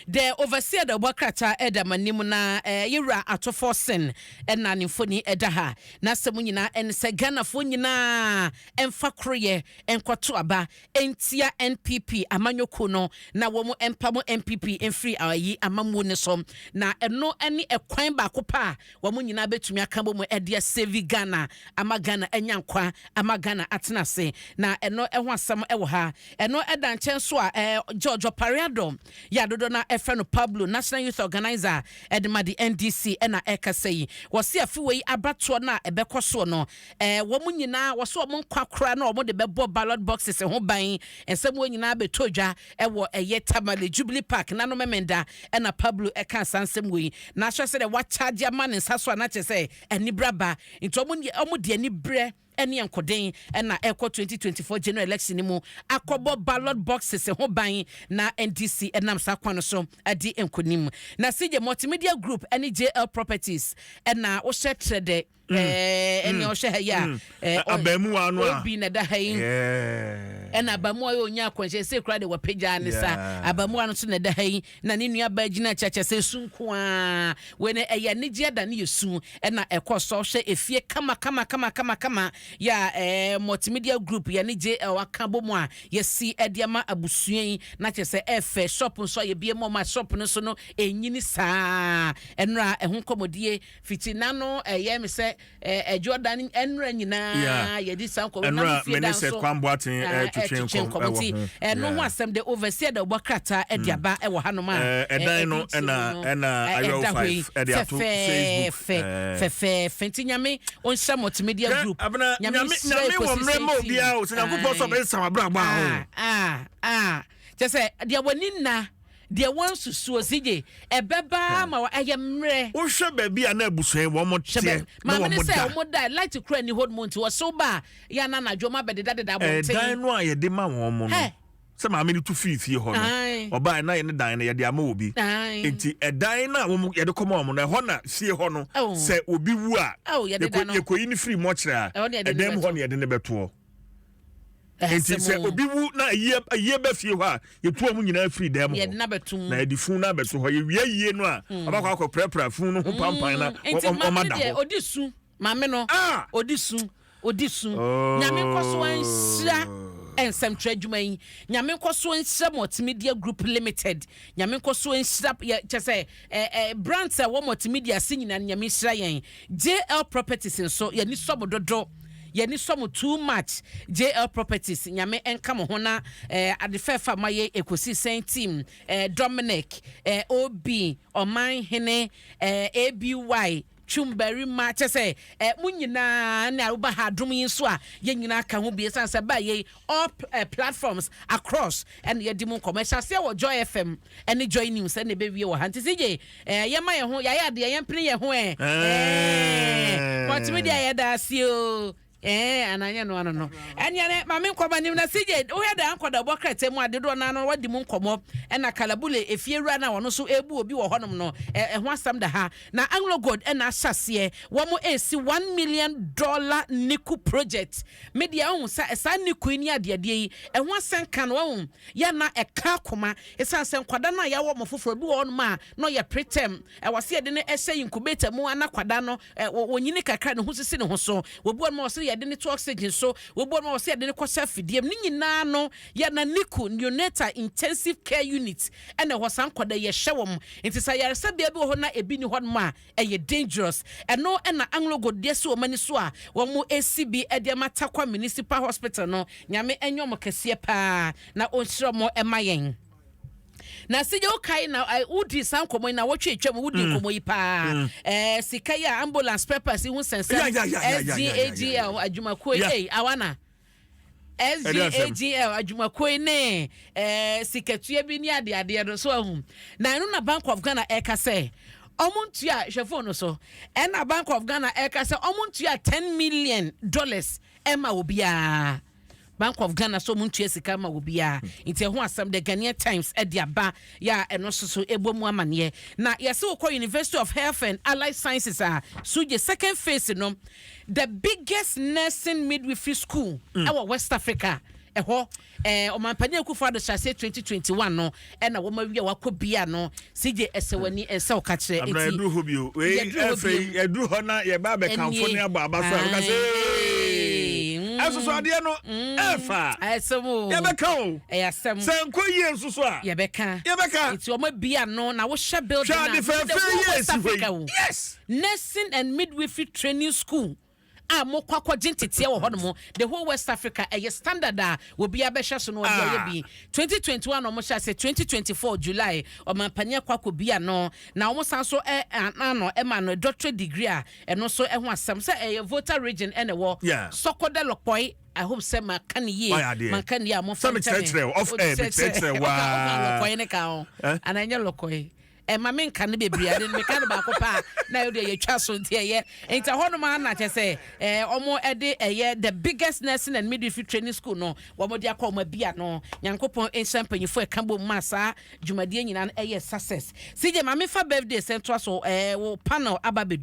The Overseer da ɔbɔ krataa ɛda m'anim na yɛwura Ato Forson ɛna ne mfoni ɛda ha. N'asɛm nyinaa ɛne sɛ Ghanafoɔ nyinaa ɛmfa koroyɛ ɛnkɔto aba ɛntia NPP amanyɔkuo no na wɔn ɛmpamo NPP ɛmfiri ayi amammuo ne so, na ɛno ɛne ɛkwan baako pa a wɔn nyinaa bɛtumi aka bɔ mu ɛde asave Ghana ama Ghana anya nkwa, ama Ghana atena ase. Na ɛno ɛho asɛm ɛwɔ ha. Ɛno ɛda nkyɛn so a George Opare Addo yɛ adodo na ɛfrɛ no Pablo, National Youth Organizer ɛde ma de NDC, ɛna ɛkasa yi. Wɔsi afi wei abatoɔ no a ɛbɛkɔ soɔ no, wɔn nyinaa wɔso wɔn nkwa koraa na wɔn de bɛbɔ ballot boxes ho ban. Nsɛm wɔn nyinaa bɛtɔ dwa ɛwɔ ɛyɛ Tamale Jubilee Park nano mɛmɛnda, ɛna Pablo ɛka saa nsɛm wei na ahyɛ sɛ dɛ wakyagye ama ne nsa so a, n'akyɛ sɛ anibra ba nti wɔn de anibrɛ ɛne nkoden ɛna ɛkɔ 2024 general election mu akɔbɔ ballot boxes ho ban na NDC ɛnam saa kwan no so ɛde nkonim. Na CJ, Multimedia Group ɛne JL Properties ɛna wohyɛ trɛ dɛ ɛne ɔhyɛ ha yi a Abaamuwa no a obi na ɛda ha yi ɛna abamuwa yi onya akwanhyɛ sɛ kura de wɔpagya ne sa. Abamuwa no nso na ɛda ha yi na ne nua baa gyina kyerɛkyerɛ sɛ esu nko ara wei no ɛyɛ anigye da ne yɛ su. Ɛna ɛkɔ so hwɛ efie kama kama kama kama kama yɛ a Multimedia Group yɛ ne JL aka bɔ mu a yɛsi ɛde ama abusua yi, na kyerɛ sɛ ɛfɛ. Shop nso a yɛbie mu ɔma shop no nso no ɛnyini saa. Ɛnora ɛho nkɔmmɔdie fiti nano ɛyɛ mi sɛ ɛdwo ɛnora nyinaa yɛdi saa nkɔmmɔ. Ɛnora mene sɛ Kwamboaten ɛtwetwe nkɔm ɛwɔ ho. Ɛno ho asɛm de Overseer de ɔbɔ krataa ɛde aba ɛwɔ hanom a ɛdan no ɛna ayɔ five ɛde ato Facebook. Fɛfɛɛfɛ, nti Nyame ɔnhyɛ Multimedia Group. Nyame wɔ mmerɛ ma obiara o, sɛ Nyankopɔn sɛ ɔbɛyɛ samabrabɔ a o. Kyɛ sɛ deɛ wɔni nna deɛ wɔn nsusuo sigye ɛbɛba ma ɛyɛ mmerɛ. Wohwɛ baabi a na abusua yi wɔn teɛ na wɔn da, maame sɛ wɔn da, light kura ni hɔ nom, nti wɔso ba a yɛ ana anadwo ma bɛdeda deda abɔnten. Ɛdan no a yɛde ma wɔn mo no, sɛ maame no tu firi fie hɔ no, ɔbaa na yɛ ne dan no yɛde ama obi, nti ɛdan no a wɔn yɛde kɔma wɔn no, ɛhɔ na fie hɔ no, sɛ obi wu a yɛkɔyi ne firi mɔkyerɛ a, ɛdan mu hɔ na yɛde ne bɛtoɔ. Nti sɛ obi wu na ayie ayie bɛ fie hɔ a, yɛtu wɔn nyinaa firi dan mu hɔ na yɛde fun no abɛto hɔ. Yɛwie yie no a, ɔbɛkɔ akɔ prapra fun no ho pampan na ɔma da hɔ. Ɔdi su maame no, ɔdi su, ɔdi su. Nyame nkɔ so anhyira nsɛmtwerɛ adwuma yi. Nyame nkɔ so nhyira Multimedia Group Limited. Nyame nkɔ so nhyira yɛ kyɛ sɛ ɛ ɛ brands a ɛwɔ multimedia ase nyinaa. Nyame nhyira yɛn. JL Properties nso, yɛni sɔ mo dodo, yɛni sɔ mo too much. JL Properties, Nyame nka mo ho na ade fɛɛfɛ a mayɛ ekosi sɛn team, Dominic, Obi ɔman hene, aby twumbarima, kyɛ sɛ mo nyinaa ne a woba ha adom yi nso a, yɛn nyinaa ka ho bi, ɛsiane sɛ ba yei all platforms across ɛna yɛdi mu nkɔmmɔ. Ɛhyɛ aseɛ wɔ Joy FM ɛne Joy News ɛna ɛbɛwie wɔ ha. Nti sigye yɛma yɛn ho yɛayɛ adeɛ, yɛmpene yɛn ho multimedia, yɛda ase o. Ananyɛ no ano no ɛneɛ ne maame nkɔmɔ anim na sigye wohwɛ da nkɔda bɔ krataa mu adedoɔ no ano wadi mu nkɔmmɔ. Ɛna Kalabule efie wura no a ɔno nso ebu obi wɔ hɔnom no, ɛho asɛm da ha. Na Anglo Gold ɛna ahyɛ aseɛ wɔn esi $1 million nickel project. Media ɔhun sɛ saa nickel yi ne adeadeɛ yi ɛho asɛnka no ɔhun yɛna ɛka akoma, ɛsiane sɛ nkwadaa no a yɛawɔ ɔmo foforɔ bi wɔ hɔnom a na ɔyɛ preterm, ɛwɔ sɛ yɛde no ɛhyɛ incubator mu ana kwadaa no wɔnyini kakra ne ho sisi ne ho so. Wɔbu ɔno ma wɔ sɛ yɛde ne to oxygen so, wɔbu ɔno ma wɔ sɛ yɛde ne kɔhyɛ afidie mu. Ne nyinaa no yɛna NICU, neonatal intensive care unit, ɛna ɛhɔ saa nkwadaa yɛhyɛ wɔn. Nti sɛ ayaresabea bi wɔ hɔ na ebi ni hɔnom a, ɛyɛ dangerous. Ɛno ɛna Anglo Gold deɛ si wɔn ani so a wɔn esi bi ɛde ama Tarkwa Municipal Hospital no. Nyame ɛnyɛ wɔn kɛseɛ paa na ɔnhyira wɔn ɛma yɛn. Na sigye wokae na wodi saa nkɔmmɔ yi na wɔtwe atwa mu, wodi nkɔmmɔ yi paa, sika yi a ambulance spare parts yi ho sɛnsɛm, SGAGL adwumakuo yi, awana SGAGL adwumakuo yi ne sikatua bi ne adeadeɛ no so ahu. Na ɛno na Bank of Ghana ɛka sɛ ɔmo ntua. Hwɛ phone no so. Ɛna Bank of Ghana ɛka sɛ ɔmo ntua $10 million ɛma obiara. Bank of Ghana so ɔmo ntua sika ma obiara, nti ɛho asɛm The Ghanaian Times ɛde aba yɛ a, ɛno nso so ɛbɔ mu amaneɛ. Na yɛsɛ wokɔ University of Health and Allied Sciences a so gye second phase no, the biggest nursing midwifery school ɛwɔ West Africa. Ɛhɔ Ɔmanpanin Akufo Addo hyɛ aseɛ 2021 no, ɛna wɔn awie a wakɔ bia no. CJ, ɛsɛ w'ani ɛsɛ ɔka kyerɛ. Abena, yɛduru hɔ bio wei. Yɛduru hɔ. Ɛfɛ bio. Yɛduru hɔ na yɛba abɛkamfo ne abɔ aba so a yɛbɛka sɛ Ɛnie. ɛsoso adeɛ no ɛfa Ɛsɛm o. Yɛbɛka o. Ɛyɛ asɛm. Sɛ nkɔ yie nso so a, yɛbɛka. Yɛbɛka. Nti wɔn abia no na wohyɛ building. Hwɛ ade fɛɛfɛ yi a esi hɔ yi, yes. Nursing and Midwifery Training School a mokɔ akɔgye nteteɛ wɔ hɔnom, the whole West Africa, ɛyɛ standard a obi abɛhwɛ so no, ɔde ayɛ bi. 2021 na ɔmo hyɛ ase, 2024 July ɔmampanin akɔ akɔ bia no, na ɔmo san so ɛ ano ɛma no doctorate degree a ɛno nso ɛho asɛm sɛ ɛyɛ Volta Region ɛna ɛwɔ Sɔkɔdɛ Lɔkpɔi. I hope sɛ maka ne yie. Wayɛ adeɛ. Maka ne yie a, momfa Sɛ nkyɛ me. mekyerɛkyerɛ wo, off air, mekyerɛkyerɛ waa. Lɔkɔi ne ka ho. Eh? Ana ɛnyɛ Lɔkɔi? Ɛma me nka no bebree ade no, meka no baako paa na ɛyɛ deɛ yɛtwa so. Nti ɛyɛ nti ɛhɔnom a na kyɛ sɛ ɔmo ɛde ɛyɛ the biggest nursing and midwifery training school no, wɔn de akɔ, ɔmo abia no. Nyankopɔn nhyɛ mpanyinfoɔ ɛka bom ma saa dwumadie nyinaa no ɛyɛ success. CJ, maame fa birthday sɛ ntoa so. Wɔ panel aba bɛdu.